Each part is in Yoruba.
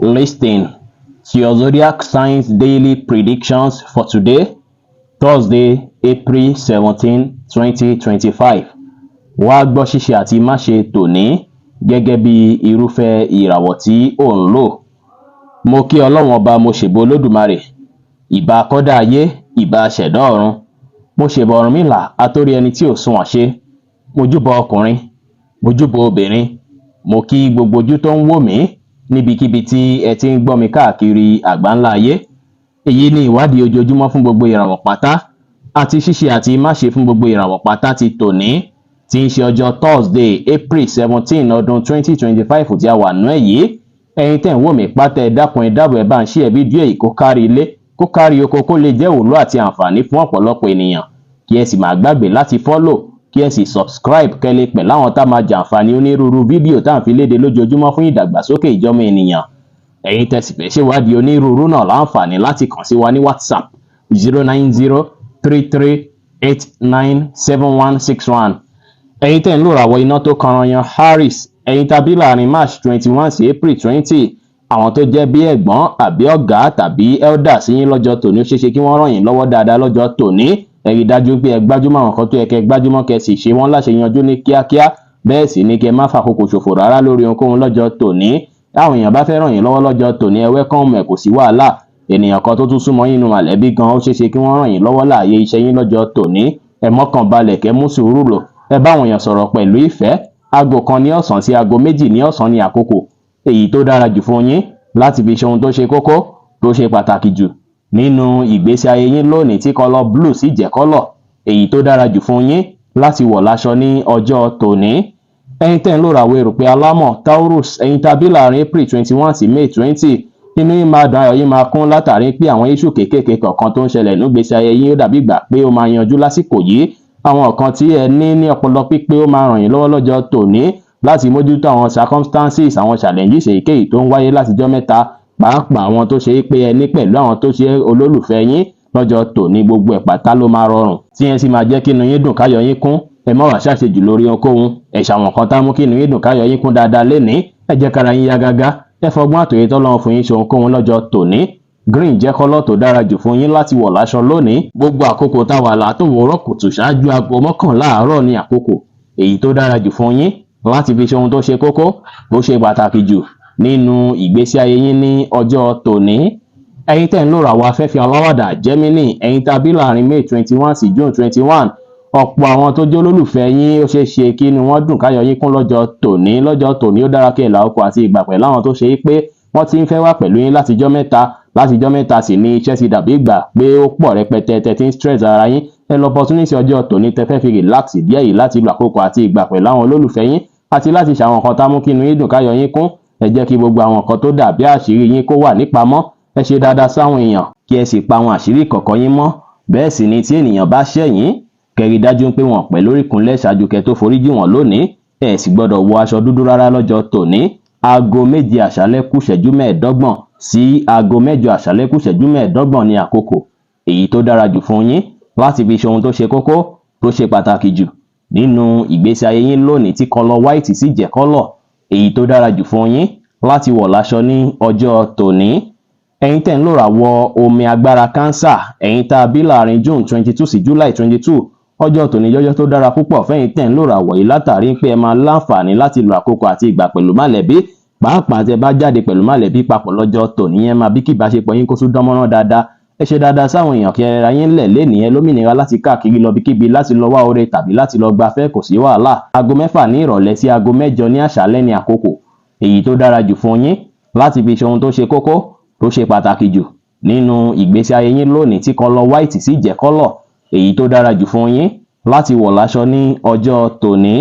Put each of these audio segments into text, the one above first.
Listen to your zodiac signs daily predictions for today, Thursday, April 17, 2025. Wá gbọ́ ṣíṣe àti máṣe tòní gẹ́gẹ́ bí irúfẹ́ ìràwọ̀ tí ò ń lò. Mo kí Ọlọ́run Ọba, mo ṣèbà Olódùmarè, ìbà akọ́dá ayé, ìbà aṣẹ̀dá ọ̀run. Mo ṣèbà Ọ̀rúnmìlà, atórí ẹni tí ò sunwọ̀n ṣe. Mo júbọ ọkùnrin, mo júbọ obìnrin, mo kí gbogbo ojú tó ń wò mí níbikíbi tí ẹ ti ń gbọ́ mi káàkiri àgbáńlá ayé. Èyí ni ìwádìí ojoojúmọ́ fún gbogbo ìràwọ̀ pátá àti ṣíṣe àti máṣe fún gbogbo ìràwọ̀ pátá ti tòní, tí ń ṣe ọjọ́ Thursday, April 17, ọdún 2025 tí a wà nú ẹ̀ yìí. Ẹ̀yin tẹ̀ ń wò mí pátá, ẹ dákun, ẹ dábọ̀, ẹ bá ń share fídíò yìí kó kárí ilé, kó kárí oko, kó lè jẹ́ òwúlò àti àǹfààní fún ọ̀pọ̀lọpọ̀ ènìyàn, kí ẹ sì má gbàgbé láti follow, kí ẹ sì subscribe, kẹ́ lè pẹ̀lú àwọn tá máa jàǹfààní onírúurú fídíò tá à ń fi léde lójoojúmọ́ fún ìdàgbàsókè ìjọmọ ènìyàn. Ẹ̀yin tẹ́ sì fẹ́ ṣèwádìí onírúurú náà láǹfààní láti kàn sí wa ní WhatsApp, 09033897161. Ẹ̀yin tẹ́ ń lò ràwọ̀ iná tó kanranyan Aries, ẹ̀yin tàbí láàrin March 21 sí April 20, àwọn tó jẹ́ bí ẹ̀gbọ́n àbí ọ̀gá tàbí elder sí yín lọ́jọ́ tòní, ó ṣeéṣe kí wọ́n ràn yín lọ́wọ́ dáadáa lọ́jọ́ tòní. Ẹ rí dájú pé ẹ gbájúmọ́ àwọn kan tó yẹ kẹ́ gbájúmọ́, kẹ́ sì ṣe wọ́n láṣẹ yanjú ní kíákíá. Bẹ́ẹ̀ sì ni kẹ́ má fàkókò ṣòfò rárá lórí ohunkóhun lọ́jọ́ tòní. Táwọn èèyàn bá fẹ́ ràn yín lọ́wọ́ lọ́jọ́ tòní, ẹ welcome ẹ̀, kò sí wàhálà. Ènìyàn kan tó tún súnmọ́ yín nínú mọ̀lẹ́bí gan, ó ṣeéṣe kí wọ́n ràn yín lọ́wọ́ láàyè iṣẹ́ yín lọ́jọ́ tòní. Ẹ mọ́kàn balẹ̀, kẹ́ mú sùúrù lò, ẹ bá àwọn èèyàn sọ̀rọ̀ pẹ̀lú ìfẹ́. Aago 1 ní ọ̀sán sí aago 2 ní ọ̀sán ní àkókò èyí tó dára jù fún yín láti fi ṣe ohun tó ṣe kókó, tó ṣe pàtàkì jù nínú ìgbésí ayé yín lónìí, tí colour blue sì jẹ́ colour èyí tó dára jù fún yín láti wọ̀ láṣọ ní ọjọ́ tòní. Ẹ̀yin tẹ́ ń lò ràwọ̀ erùpẹ̀ alámọ̀ Taurus, ẹ̀yin tàbí láàrin April 21 sí May 20, inú yín máa dùn, ayọ̀ yín máa kún látàrí pé àwọn issue kéékèèké kọ̀ọ̀kan tó ń ṣẹlẹ̀ nígbésí ayé yín, ó dàbí ìgbà pé ó máa yanjú lásìkò yìí. Àwọn kan tí ẹ ní ní ọpọlọ pípé, ó máa ràn yín lọ́wọ́ lọ́jọ́ tòní láti mójútó àwọn circumstances, àwọn challenges èyíkéyìí tó ń wáyé látijọ́ mẹ́ta, pàápàá àwọn tó ṣe é pé ẹ ní pẹ̀lú àwọn tó ṣe olólùfẹ́ yín. Lọ́jọ́ tòní, gbogbo ẹ̀ pátá ló máa rọrùn, tí yẹn sì máa jẹ́ kí inú yín dùn, káyọ̀ yín kún. Ẹ má wàá ṣàṣejù lórí ohunkóhun. Ẹ ṣàwọn kan tá mú kí inú yín dùn, káyọ̀ yín kún dáadáa lénìí. Ẹ jẹ́ kára yín yá gágá, ẹ fọgbọ́n àtòyè tọ́lọ́run fún yín ṣe ohunkóhun lọ́jọ́ tòní. Green jẹ́ colour tó dára jù fún yín láti wọ̀ láṣọ lónìí. Gbogbo àkókò táwa látòwòrọ̀ kùtù ṣáájú aago 11 àárọ̀ ní àkókò èyí tó dára jù fún yín láti fi ṣe ohun tó ṣe kókó, tó ṣe pàtàkì jù nínú ìgbésí ayé yín ní ọjọ́ tòní. Ẹ̀yin tẹ́ ń lò ràwọ̀ afẹ́fẹ́ aláwàdà Gemini, ẹ̀yin tàbí láàrin May 21 sí June 21, ọ̀pọ̀ àwọn tó jẹ́ olólùfẹ́ yín, ó ṣeé ṣe kí inú wọn dùn, káyọ̀ yín kún lọ́jọ́ tòní. Lọ́jọ́ tòní, ó dára kí ẹ là ọkọ̀ àti ìgbà pẹ̀lú àwọn tó ṣe é pé wọ́n ti ń fẹ́ wà pẹ̀lú yín látijọ́ mẹ́ta. Látijọ́ mẹ́ta sì ní iṣẹ́ ti dàbí ìgbà pé ó pọ̀ rẹpẹtẹ, tẹ́ ti ń stress ara yín. Ẹ lọ opportunity ọjọ́ tòní tẹ́ fẹ́ fi relax díẹ̀ yìí láti lo àkókò àti ìgbà pẹ̀lú àwọn olólùfẹ́ yín àti láti ṣàwọn nǹkan tá mú kí inú yín dùn, káyọ̀ yín kún. Ẹ jẹ́ kí gbogbo àwọn nǹkan tó dàbí àṣírí yín kó wà nípamọ́. Ẹ ṣe dáadáa sáwọn èèyàn, kí ẹ sì pa àwọn àṣírí ìkọ̀kọ̀ yín mọ́. Bẹ́ẹ̀ sì ni tí ènìyàn bá ṣẹ̀ yín, kẹ́ rí dájú pé wọ́n pẹ́ lórí ìkúnlẹ̀ ṣáájú kẹ́ tó foríjì wọ́n lónìí. Ẹ sì gbọ́dọ̀ wọ aṣọ dúdú rárá lọ́jọ́ tòní. Aago 7 àṣálẹ́ kù ìṣẹ́jú 25 sí aago 8 àṣálẹ́ kù ìṣẹ́jú 25 ní àkókò èyí tó dára jù fún yín láti fi ṣe ohun tó ṣe kókó, tó ṣe pàtàkì jù nínú ìgbésí ayé yín lónìí, tí colour white sì jẹ́ colour èyí tó dára jù fún yín láti wọ̀ láṣọ ní ọjọ́ tòní. Ẹ̀yin tẹ́ ń lò ràwọ̀ omi agbára Cancer, ẹ̀yin tá a bí láàrin June 22 sí July 22, ọjọ́ tòní jọjọ́ tó dára púpọ̀ fẹ́yin tẹ́ ń lò ràwọ̀ yìí, látàrí pé ẹ máa láǹfààní láti lo àkókò àti ìgbà pẹ̀lú mọ̀lẹ́bí. Pàápàá tẹ́ bá jáde pẹ̀lú mọ̀lẹ́bí papọ̀ lọ́jọ́ tòní, yẹn máa bí kí ìbáṣepọ̀ yín kó tún dán mọ́rán dáadáa. Ẹ ṣe dáadáa sáwọn èèyàn, kí ẹ ra yín lẹ̀ lénìí. Ẹ lómìnira láti káàkiri lọ bíkíbi, láti lọ wá oore tàbí láti lọ gbafẹ́, kò sí wàhálà. Aago 6 ní ìrọ̀lẹ́ sí aago 8 ní àṣálẹ́ ní àkókò èyí tó dára jù fún yín láti fi ṣe ohun tó ṣe kókó, tó ṣe pàtàkì jù nínú ìgbésí ayé yín lónìí, tí colour white sì jẹ́ colour èyí tó dára jù fún yín láti wọ̀ láṣọ ní ọjọ́ tòní.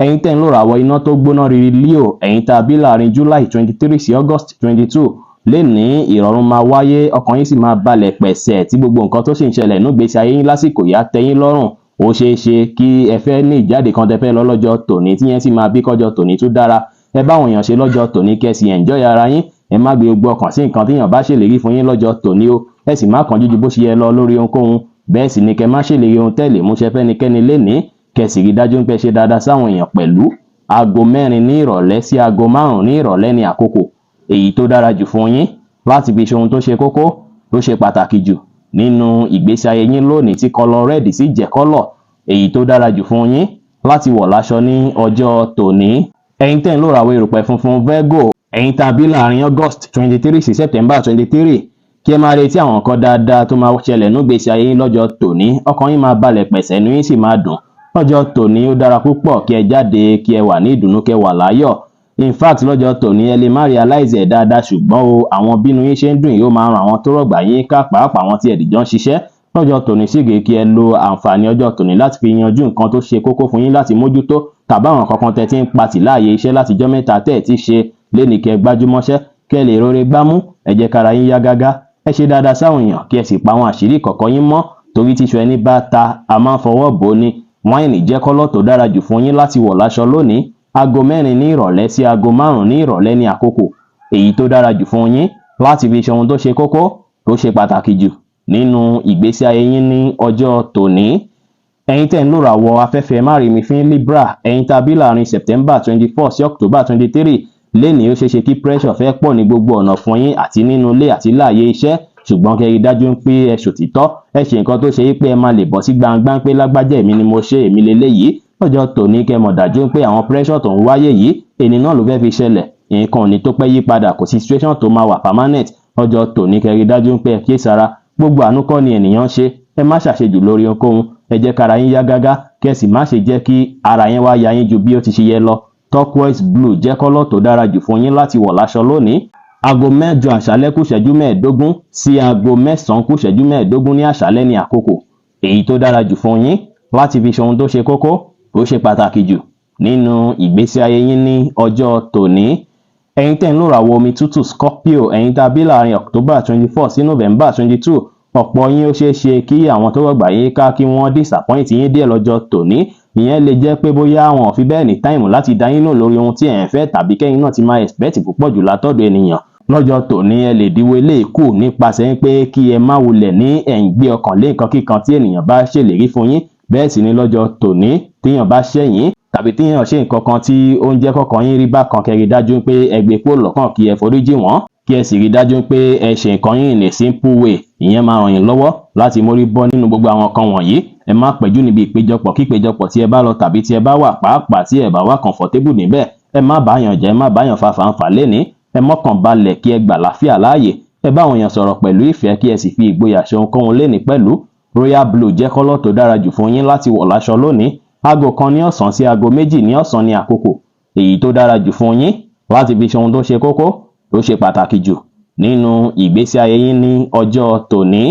Ẹ̀yin tẹ́ ń lò ràwọ̀ iná tó gbóná riri Leo, ẹ̀yin tá a bí láàrin July 23 sí August 22, lénìí ìrọ̀rùn máa wáyé, ọkàn yín sì máa balẹ̀ pẹ̀sẹ̀, tí gbogbo nǹkan tó sì ń ṣẹlẹ̀ nígbésí ayé yín lásìkò yìí á tẹ́ yín lọ́rùn. Ó ṣeé ṣe kí ẹ fẹ́ ní ìjáde kan tẹ́ fẹ́ lọ lọ́jọ́ tòní, tí yẹn sì máa bí kọjọ́ tòní tún dára. Ẹ báwọn èèyàn ṣe lọ́jọ́ tòní, kẹ́ sì enjoy ara yín. Ẹ má gbé gbogbo ọkàn sí nǹkan téèyàn bá ṣèlérí fún yín lọ́jọ́ tòní o. Ẹ sì má kánjú ju bó ṣe yẹ lọ lórí ohunkóhun. Bẹ́ẹ̀ sì ni kẹ́ má ṣèlérí ohun tẹ́ lè múṣẹ fẹ́nikẹ́ni lénìí, kẹ́ sì rí dájú pé ṣe dáadáa sáwọn èèyàn pẹ̀lú. Aago 4 ní ìrọ̀lẹ́ sí aago 5 ní ìrọ̀lẹ́ ní àkókò Èyí tó dára jù fún yín láti fi ṣe ohun tó ṣe kókó, tó ṣe pàtàkì jù nínú ìgbésí ayé yín lónìí, tí colour red sì jẹ́ colour èyí tó dára jù fún yín láti wọ̀ láṣọ ní ọjọ́ tòní. Ẹ̀yin tẹ́ ń lò ràwọ̀ erùpẹ̀ funfun, Virgo, ẹ̀yin tá a bí láàrin August 23 sí September 23, kí ẹ máa retí àwọn nǹkan dáadáa tó máa ṣẹlẹ̀ nígbésí ayé yín lọ́jọ́ tòní. Ọkàn yín máa balẹ̀ pẹ̀sẹ̀, inú yín sì máa dùn lọ́jọ́ tòní. Ó dára púpọ̀ kí ẹ jáde, kí ẹ wà ní ìdùnnú, kí ẹ wà láyọ̀. In fact, lọ́jọ́ tòní, ẹ lè má realize ẹ̀ dáadáa, ṣùgbọ́n o, àwọn bínú yín ṣe ń dùn yìí, ó máa ran àwọn tó rọ̀gbà yín ká, pàápàá àwọn tí ẹ dìjọ́ ń ṣiṣẹ́. Lọ́jọ́ tòní síge, kí ẹ lo àǹfààní ọjọ́ tòní láti fi yanjú nǹkan tó ṣe kókó fún yín láti mójútó, tàbí àwọn kankan tẹ́ ti ń patì láàyè iṣẹ́ látijọ́ mẹ́ta tẹ́ ẹ̀ ti ṣe léni, kí ẹ gbájúmọ́ṣẹ́, kí ẹ lè rore gbámú. Ẹ jẹ́ kára yín yá gágá, ẹ ṣe dáadáa sáwọn èèyàn, kí ẹ sì pa àwọn àṣírí ìkọ̀kọ̀ yín mọ́, torí tíṣu ẹni bá ta, a máa ń fọwọ́ bò ó ni. Wine jẹ́ colour tó dára jù fún yín láti wọ̀ láṣọ lónìí. Aago 4 ní ìrọ̀lẹ́ sí aago 5 ní ìrọ̀lẹ́ ní àkókò èyí tó dára jù fún yín láti fi ṣe ohun tó ṣe kókó, tó ṣe pàtàkì jù nínú ìgbésí ayé yín ní ọjọ́ tòní. Ẹ̀yin tẹ́ ń lò ràwọ̀ afẹ́fẹ́ márìmífín, Libra, ẹ̀yin tá a bí láàrin September 24 sí October 23, lénìí, ó ṣeé ṣe kí pressure fẹ́ pọ̀ ní gbogbo ọ̀nà fún yín, àti nínú ilé àti láàyè iṣẹ́, ṣùgbọ́n kẹ́ rí dájú pé ẹ ṣòtítọ́, ẹ ṣe nǹkan tó ṣe é pé ẹ máa lè bọ́ sí gbangba pé lágbájá, èmi ni mo ṣe, èmi leléyìí. Lọ́jọ́ tòní, kẹ́ mọ̀ dájú pé àwọn pressure tó ń wáyé yìí, èní náà ló fẹ́ fi ṣẹlẹ̀. Nǹkan ò ní tó pẹ́ yí padà, kò sí situation tó máa wà permanent. Lọ́jọ́ tòní, kẹ́ rí dájú pé ẹ kíyèsára. Gbogbo àánú kọ́ ni ènìyàn ń ṣe. Ẹ má ṣàṣejù lórí ohunkóhun. Ẹ jẹ́ kára yín yá gágá, kí ẹ sì má ṣe jẹ́ kí ara yín wá ya yín ju bí ó ti ṣe yẹ lọ. Turquoise blue jẹ́ colour tó dára jù fún yín láti wọ̀ láṣọ lónìí. Aago 8 àṣálẹ́ kù ìṣẹ́jú 15 sí aago 9 kù ìṣẹ́jú 15 ní àṣálẹ́ ní àkókò èyí tó dára jù fún yín láti fi ṣe ohun tó ṣe kókó, tó ṣe pàtàkì jù nínú ìgbésí ayé yín ní ọjọ́ tòní. Ẹ̀yin tẹ́ ń lò ràwọ̀ omi tútù, Scorpio, ẹ̀yin tá a bí láàrin October 24 sí November 22, ọ̀pọ̀ yín, ó ṣeé ṣe kí àwọn tó rọ̀gbà yín ká kí wọ́n disappoint yín díẹ̀ lọ́jọ́ tòní. Ìyẹn lè jẹ́ pé bóyá àwọn ò fi bẹ́ẹ̀ ní time láti dá yín lò lórí ohun tí ẹ̀ ń fẹ́, tàbí kẹ́yìn náà ti máa expect púpọ̀ jù látọ̀dọ̀ ènìyàn. Lọ́jọ́ tòní, ẹ lè díwọ́ eléyìí kù nípasẹ̀ pé kí ẹ má wulẹ̀ ní ẹ̀ ń gbé ọkàn lé nǹkan kíkan tí ènìyàn bá ṣèlérí fún yín. Bẹ́ẹ̀ sì ni lọ́jọ́ tòní, téèyàn bá ṣẹ̀yìn tàbí téèyàn ṣe nǹkan kan tí ó ń jẹ́ kọ́kàn yín rí bákan, kẹ́ rí dájú pé ẹ gbé kúrò lọ́kàn, kí ẹ foríjì wọ́n, kí ẹ sì rí dájú pé ẹ ṣe nǹkan yín in a simple way. Ìyẹn máa ràn yín lọ́wọ́ láti mórí bọ́ nínú gbogbo àwọn nǹkan wọ̀nyí. Ẹ má pẹ́jù níbi ìpéjọpọ̀ kí ìpéjọpọ̀ tí ẹ bá lọ tàbí tí ẹ bá wà, pàápàá tí ẹ bá wà comfortable níbẹ̀. Ẹ má báyàn jẹ́, ẹ má báyàn fa fàǹfà lénìí. Ẹ mọ́kàn balẹ̀, kí ẹ gbà láfíà láàyè. Ẹ bá àwọn èèyàn sọ̀rọ̀ pẹ̀lú ìfẹ́, kí ẹ sì fi ìgboyà ṣe ohunkóhun lénìí pẹ̀lú. Royal blue jẹ́ colour tó dára jù fún yín láti wọ̀ láṣọ lónìí. Aago 1 ní ọ̀sán sí aago 2 ní ọ̀sán ní àkókò èyí tó dára jù fún yín láti fi ṣe ohun tó ṣe kókó, tó ṣe pàtàkì jù nínú ìgbésí ayé yín ní ọjọ́ tòní.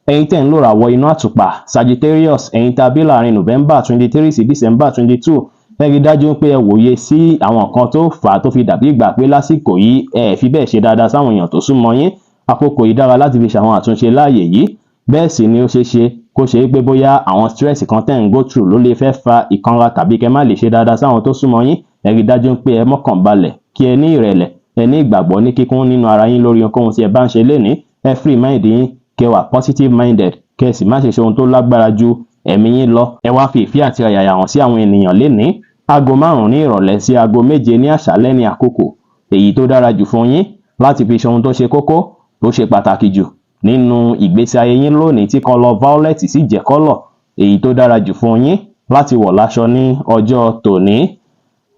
Ẹ̀yin tẹ́ ń lò ràwọ̀ iná àtùpà, Sagittarius, ẹ̀yin tá a bí láàrin November 23 sí December 22, ẹ rí dájú pé ẹ wòye sí àwọn nǹkan tó fà á tó fi dàbí ìgbà pé lásìkò yìí ẹ fi bẹ́ẹ̀ ṣe dáadáa sáwọn èèyàn tó súnmọ́ yín. Àkókò yìí dára láti fi ṣàwọn àtúnṣe láàyè yìí. Bẹ́ẹ̀ sì ni ó ṣeé ṣe kó ṣe pé bóyá àwọn stress kan tẹ́ ń go through ló lè fẹ́ fa ìkanra tàbí kẹ́ má lè ṣe dáadáa sáwọn tó súnmọ́ yín. Ẹ rí dájú pé ẹ mọ́kàn balẹ̀, kí ẹ ní ìrẹ̀lẹ̀, ẹ ní ìgbàgbọ́ ní kíkún nínú ara yín lórí ohunkóhun tí ẹ bá ń ṣe lénìí. Ẹ free mind yín, kẹ́ wà positive minded, kẹ́ ẹ sì má ṣe ṣe ohun tó lágbára ju ẹ̀mí yín lọ. Ẹ wá fi ìfẹ́ àti ọ̀yàyà hàn sí àwọn ènìyàn lénìí. Aago 5 ní ìrọ̀lẹ́ sí aago 7 ní àṣálẹ́ ní àkókò èyí tó dára jù fún yín láti fi ṣe ohun tó ṣe kókó, tó ṣe pàtàkì jù nínú ìgbésí ayé yín lónìí, tí colour violet sì jẹ́ colour èyí tó dára jù fún yín láti wọ̀ láṣọ ní ọjọ́ tòní.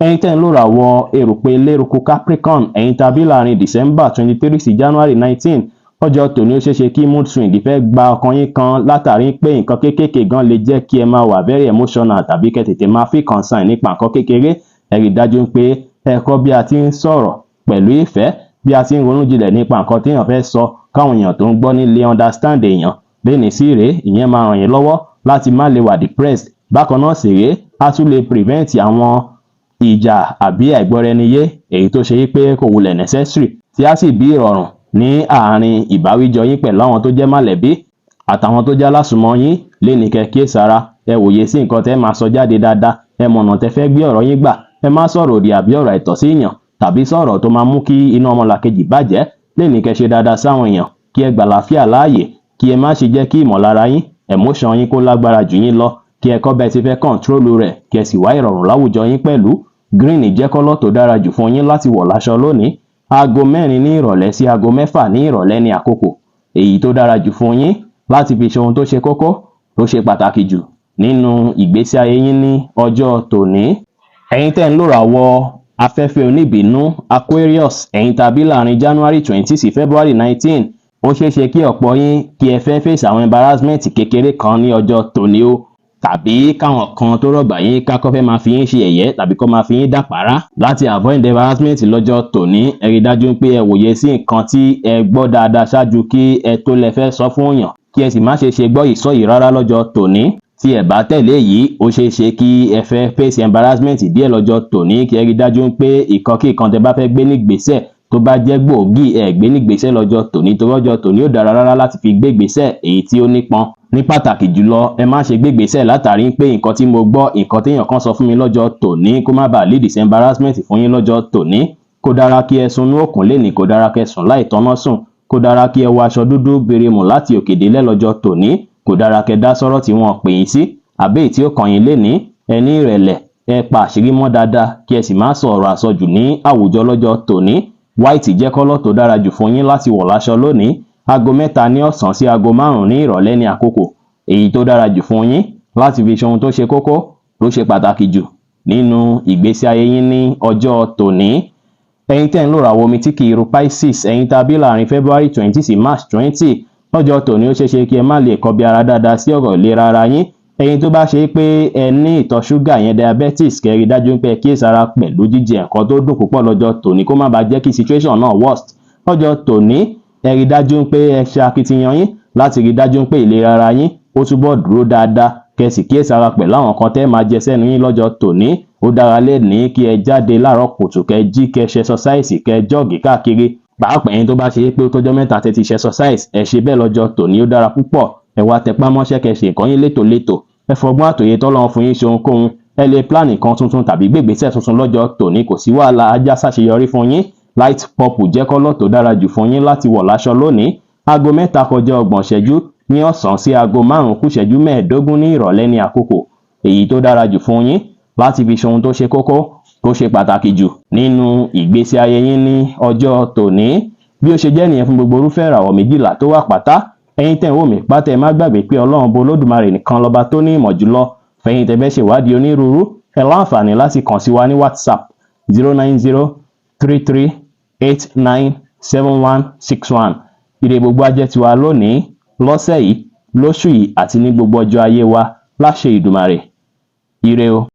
Ẹ̀yin tẹ́ ń lò ràwọ̀ erùpẹ̀ eléruku, Capricorn, ẹ̀yin tá a bí láàrin December 23 sí January 19, ọjọ́ tòní, ó ṣeéṣe kí mood swing fẹ́ gba ọkàn yín kan, látàrí pé nǹkan kéékèèké gan lè jẹ́ kí ẹ máa wà very emotional tàbí kẹ́ tètè máa feel concern nípa nǹkan kékeré. Ẹ rí dájú pé ẹ kọ́ bí a ti ń sọ̀rọ̀ pẹ̀lú ìfẹ́, bí a ti ń ronú jinlẹ̀ nípa nǹkan téèyàn fẹ́ sọ, káwọn èèyàn tó ń gbọ́ nílé understand èèyàn. Lénìí sí rèé, ìyẹn máa ràn yín lọ́wọ́ láti má lè wà depressed. Bákan náà sì rèé, á tún lè prevent àwọn ìjà àbí àìgbọ́ra-ẹni-yé èyí tó ṣe wípé kò wulẹ̀ necessary, tí á sì bí ìrọ̀rùn ní àárín ìbáwíjọ yín pẹ̀lú àwọn tó jẹ́ mọ̀lẹ́bí àtàwọn tó jẹ́ alásùnmọ́ yín. Lénìí, kẹ́ kíyèsára, ẹ wòye sí nǹkan tẹ́ máa sọ jáde dáadáa, ẹ mọ̀nà tẹ́ fẹ́ gbé ọ̀rọ̀ yín gbà. Ẹ má sọ̀rọ̀ òdì àbí ọ̀rọ̀ àìtọ́ sí èèyàn tàbí sọ̀rọ̀ tó máa mú kí inú ọmọlàkejì bàjẹ́. Lénìí, kẹ́ ṣe dáadáa sáwọn èèyàn, kí ẹ gbàlàáfíà láàyè, kí ẹ má ṣe jẹ́ kí ìmọ̀lára yín, emotion yín, kó lágbára jù yín lọ. Kí ẹ kọ́ bẹ́ẹ̀ ti fẹ́ control rẹ̀, kí ẹ sì wá ìrọ̀rùn láwùjọ yín pẹ̀lú. Green jẹ́ colour tó dára jù fún yín láti wọ̀ láṣọ lónìí. Aago 4 ní ìrọ̀lẹ́ sí aago 6 ní ìrọ̀lẹ́ ní àkókò èyí tó dára jù fún yín láti fi ṣe ohun tó ṣe kókó, tó ṣe pàtàkì jù nínú ìgbésí ayé yín ní ọjọ́ tòní. Ẹ̀yin tẹ́ ń lòràwọ̀ afẹ́fẹ́ oníbínú, Aquarius, ẹ̀yin tàbí láàrin January 20 sí February 19, ó ṣeé ṣe kí ọ̀pọ̀ yín kí ẹ fẹ́ face àwọn embarrassment kékeré kan ní ọjọ́ tòní o, tàbí káwọn kan tó rọ̀gbà yín ká kọ́ fẹ́ máa fi yín ṣe ẹ̀yẹ́ tàbí kọ́ máa fi yín dàpárá. Láti avoid embarrassment lọ́jọ́ tòní, ẹ rí dájú pé ẹ wòye sí nǹkan tí ẹ gbọ́ dáadáa ṣáájú kí ẹ tó lẹ fẹ́ sọ fún èèyàn, kí ẹ sì má ṣe ṣe gbọ́ ìsọ yìí rárá lọ́jọ́ tòní. Tí ẹ bá tẹ̀lé yìí, ó ṣeé ṣe kí ẹ fẹ́ face embarrassment díẹ̀ lọ́jọ́ tòní. Kí ẹ rí dájú pé ìkan tẹ́ bá fẹ́ gbé nígbésẹ̀ tó bá jẹ́ gbòógì, ẹ gbé nígbésẹ̀ lọ́jọ́ tòní, torí ọjọ́ tòní ó dára rárá láti fi gbé ìgbésẹ̀ èyí tí ó nípọn. Ní pàtàkì jùlọ, ẹ má ṣe gbé ìgbésẹ̀ látàrí pé nǹkan tí mo gbọ́, nǹkan téèyàn kan sọ fún mi lọ́jọ́ tòní, kó má bàa lead sí embarrassment fún yín lọ́jọ́ tòní. Kò dára kí ẹ sunú òkun lénìí, kò dára kí ẹ sùn láì tọ́ná sùn, kò dára kí ẹ wọ aṣọ dúdú beremù láti òkè délẹ̀ lọ́jọ́ tòní, kò dára kí ẹ dá sọ́rọ̀ tí wọ́n pè yín sí àbí èyí tí ó kàn yín lénìí. Ẹ ní ìrẹ̀lẹ̀, ẹ pa àṣírí mọ́ dáadáa, kí ẹ sì má sọ ọ̀rọ̀ àsọjù ní àwùjọ lọ́jọ́ tòní. White jẹ́ colour tó dára jù fún yín láti wọ̀ láṣọ lónìí. Aago 3 ní ọ̀sán sí aago 5 ní ìrọ̀lẹ́ ní àkókò èyí tó dára jù fún yín láti fi ṣe ohun tó ṣe kókó, tó ṣe pàtàkì jù nínú ìgbésí ayé yín ní ọjọ́ tòní. Ẹ̀yin tẹ́ ń lòràwọ̀ omi tí kì í ru, Pisces, ẹ̀yin tá a bí láàrin February 20 sí March 20, lọ́jọ́ tòní, ó ṣeé ṣe kí ẹ má lè kọbi ara dáadáa sí ọ̀rọ̀ ìlera ara yín. Ẹ̀yin tó bá ṣe pé ẹ ní ìtọ̀ ṣúgà yẹn, diabetes, kẹ́ rí dájú pé ẹ kíyèsára pẹ̀lú jíjẹ nǹkan tó dùn púpọ̀ lọ́jọ́ tòní, kó má bàa jẹ́ kí situation náà worst. Lọ́jọ́ tòní, ẹ rí dájú pé ẹ ṣe akitiyan yín láti rí dájú pé ìlera ara yín ó túbọ̀ dúró dáadáa, kẹ́ sì kíyèsára pẹ̀lú àwọn nǹkan tẹ́ máa jẹ sẹ́nu yín lọ́jọ́ tòní. Ó dára lénìí kí ẹ jáde láàárọ̀ kùtù, kẹ́ jí, kẹ́ ṣe exercise, kẹ́ jog káàkiri. Pàápàá ẹ̀yin tó bá ṣe pé ó tọ́jọ́ 3 tẹ́ ti ṣe exercise, ẹ ṣe bẹ́ẹ̀ lọ́jọ́ tòní, ó dára púpọ̀. Ẹ wá tẹpá mọ́ṣẹ́, kẹ́ ṣe nǹkan yín létòlétò, ẹ fọgbọ́n àtòyè tọ́lọ́run fún yín ṣe ohunkóhun. Ẹ lè plan nǹkan tuntun tàbí gbégbésẹ̀ tuntun lọ́jọ́ tòní, kò sí wàhálà, ajá ṣàṣeyọrí fún yín. Light purple jẹ́ colour tó dára jù fún yín láti wọ̀ láṣọ lónìí. Aago 3 kọjá 30 ìṣẹ́jú ní ọ̀sán sí aago 4 kù ìṣẹ́jú 15 ní ìrọ̀lẹ́ ní àkókò èyí tó dára jù fún yín láti fi ṣe ohun tó ṣe kókó, tó ṣe pàtàkì jù nínú ìgbésí ayé yín ní ọjọ́ tòní. Bí ó ṣe jẹ́ nìyẹn fún gbogbo irúfẹ́ ìràwọ̀ 12 tó wà pátá. Ẹ̀yin tẹ́ ń wò mí pátá, ẹ má gbàgbé pé Ọlọ́run bo Olódùmarè nìkan lọ́ba tó ní ìmọ̀ jùlọ. Fẹ̀yin tẹ́ fẹ́ ṣèwádìí onírúurú, ẹ láǹfààní láti kàn sí wa ní WhatsApp, 09033897161. Ire gbogbo á jẹ́ tiwa lónìí, lọ́sẹ̀ yìí, lóṣù yìí àti ní gbogbo ọjọ́ ayé wa láṣẹ Ìdùmarè. Ire o.